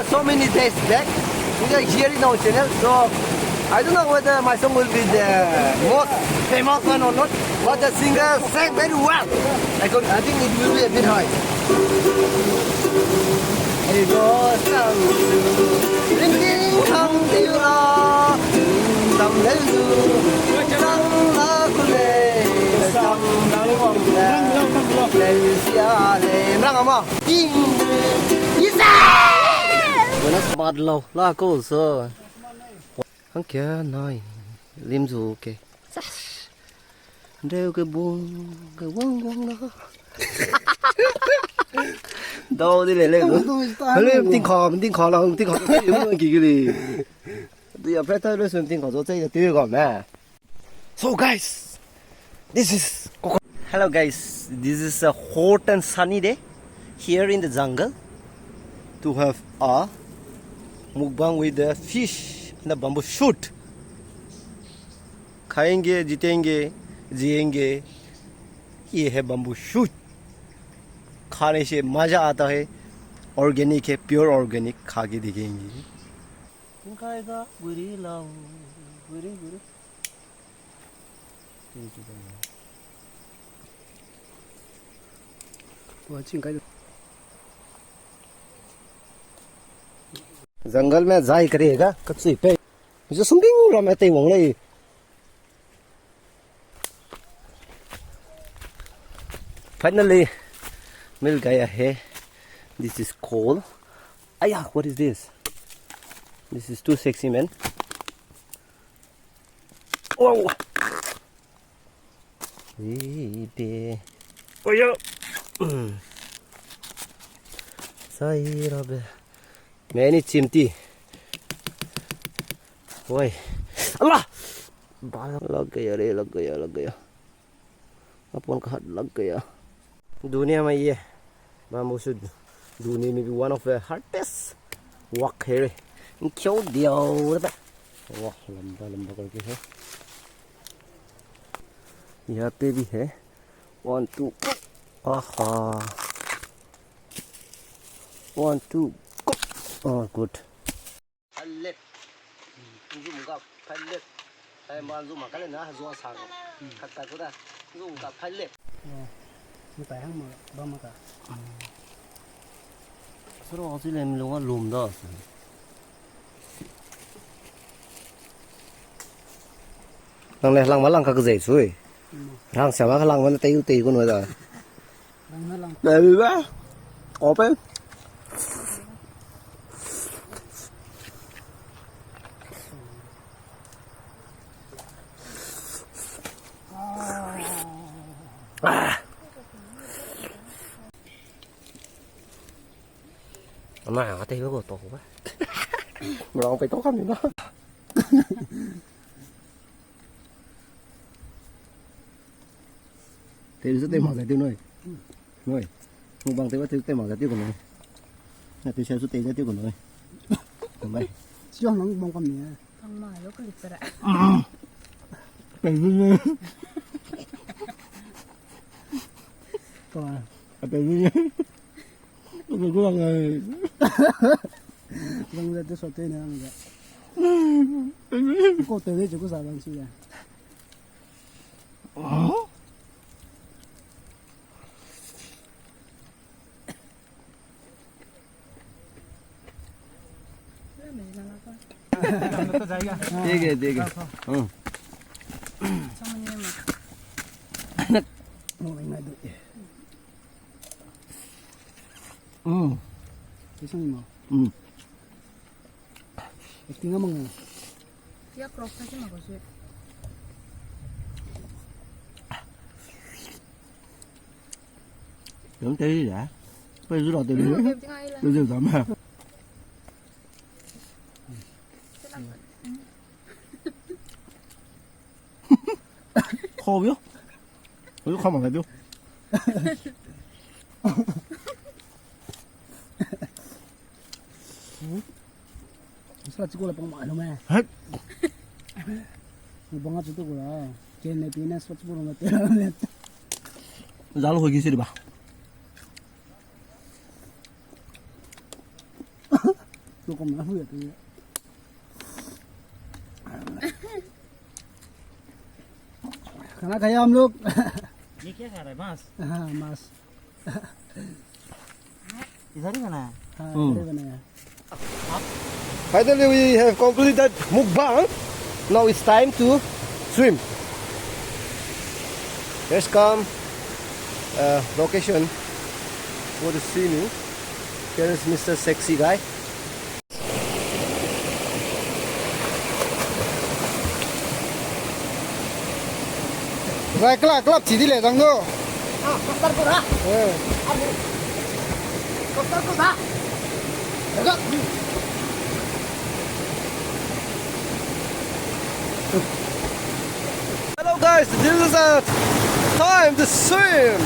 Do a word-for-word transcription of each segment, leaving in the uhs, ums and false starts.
So many days back, we are here in our channel. So I don't know whether my song will be the most famous one or not, but the singer sang very well. I could, I think it will be a bit high. Wena smart lau, la ko so. Hangkia nai, lim zu ke. Sas. Ndeu ke bung, ke wang wang na. Dau di le le. Hale, ting kha, ting kha la, ting kha. Ki ki li. Du ya pe ta le sun ting kha zo zai ya tu ga me. So guys, this is Coco-, hello guys, this is a hot and sunny day here in the jungle to have a mukbang with the fish and the bamboo shoot. खाएंगे, जीतेंगे, जिएंगे, ये है bamboo shoot. खाने से मजा आता है, organic है, pure organic, खा के देखेंगे। खाएगा, गुरी लाओ, गुरी, गुरी। जंगल में जाई करेगा, कच्ची पे। जो सुंबिंग रा में तै वंग लई। Finally, मिल गया है। This is coal. Aya, what is this? This is too sexy, man. Wow. Ibe. Oya. Sai rabe. Many chimti. Oi. Allah. Ba, लग गया रे, लग गया, लग गया। अपन का हाथ लग गया। दुनिया में ये bamboo shoot ढूंढने में भी one of the hardest work है रे। क्यों दिया रे बे? वाह, लंबा लंबा करके है। यहाँ पे भी है। One, two, go। आहा। One, two, go। Oh, good। Phailep. Nzum ga phailep. Ai, ma nzum ma ka le na, zua sang. Kak ta ku da. Nzum ga phailep. Oh, makai hang ma, ba ma ka. Suro chi lem lung a lum da. Nang le lang ma lang ka zei sui. Rang sia ma ka lang ma tei tei ku no da. Lang na lang. Baby ba. Open. Ama, ate ko to ba. Rang pe to kam ni na. Te su te ma te noi. Noi. Mukbang te ba te te ma te ko noi. Na te sa su te te ko noi. Ko mai. Siang nang bang kam ni. Bang ma lo kali tara. Pe ni. Ko. Pe ni. Ko ko lang ai. Lang de te so te na lang de. Ko te de ko sa lang si ya. ठीक है, ठीक है। हाँ। Mm. Isang mo. Mm. Acting amang mo. Ya crop sa si ma ko si. Yang tei ya. Pe zu la tei lu. Pe zu zam ha. Khau yo. Khau yo, khau ma ga du. Sa chi ko la pang ma lo me. Hai. Bang a chi tu ko la. Ken ne pi na sa chi ko la te. Jalo ho gi si ba. Kung na hui tu. खाना खाया हम लोग। ये क्या खा रहा है? मांस? हाँ, मांस। इधर ही बनाया है? हाँ, हम्म। इधर ही बनाया है। Finally, we have completed mukbang. Now it's time to swim. Here's come, uh, location for the swimming. Here is Mister Sexy Guy. Rai, kelak, kelak, chi di le, zang du. Ah, pastor ko da. Eh. Pastor ko da. Daga. Hello guys, this is a time to swim.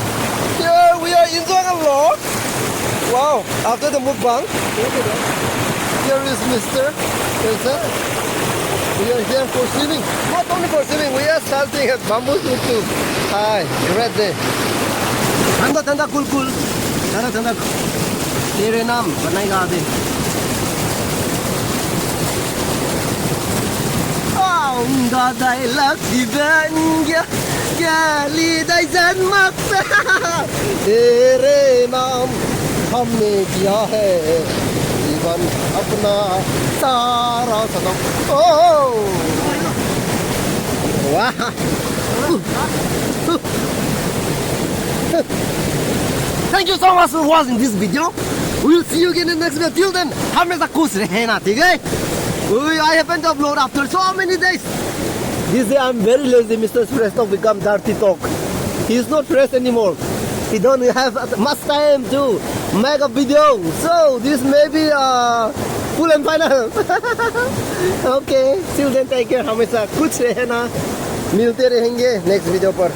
Here we are enjoying a lot. Wow, after the mukbang, here is Mister Spencer. We are here for swimming. Not only for swimming, we are salting at bamboo shoot too. Hi, right there. Thanda, thanda, cool, cool. Thanda, thanda. तेरे नाम बनाएगा अभी। Aung ga dai lak di ben ge, kali dai zan mak. तेरे नाम हमने किया है जीवन अपना सारा सनम। Oh! Wow! Thank you so much for watching this video. We'll see you again in the next video. Till then, hamesha khush rehna, theek hai? Ui, I happen to upload after so many days. This day I'm very lazy. Mister Fresh Talk become Dirty Talk. He's not fresh anymore. He don't have much time to make a video. So this may be a full and final. Okay, till then take care. Hamesha khush rehna. Milte rahenge next video par.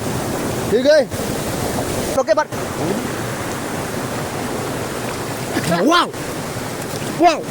Theek hai? Okay, bye. Wow! Wow!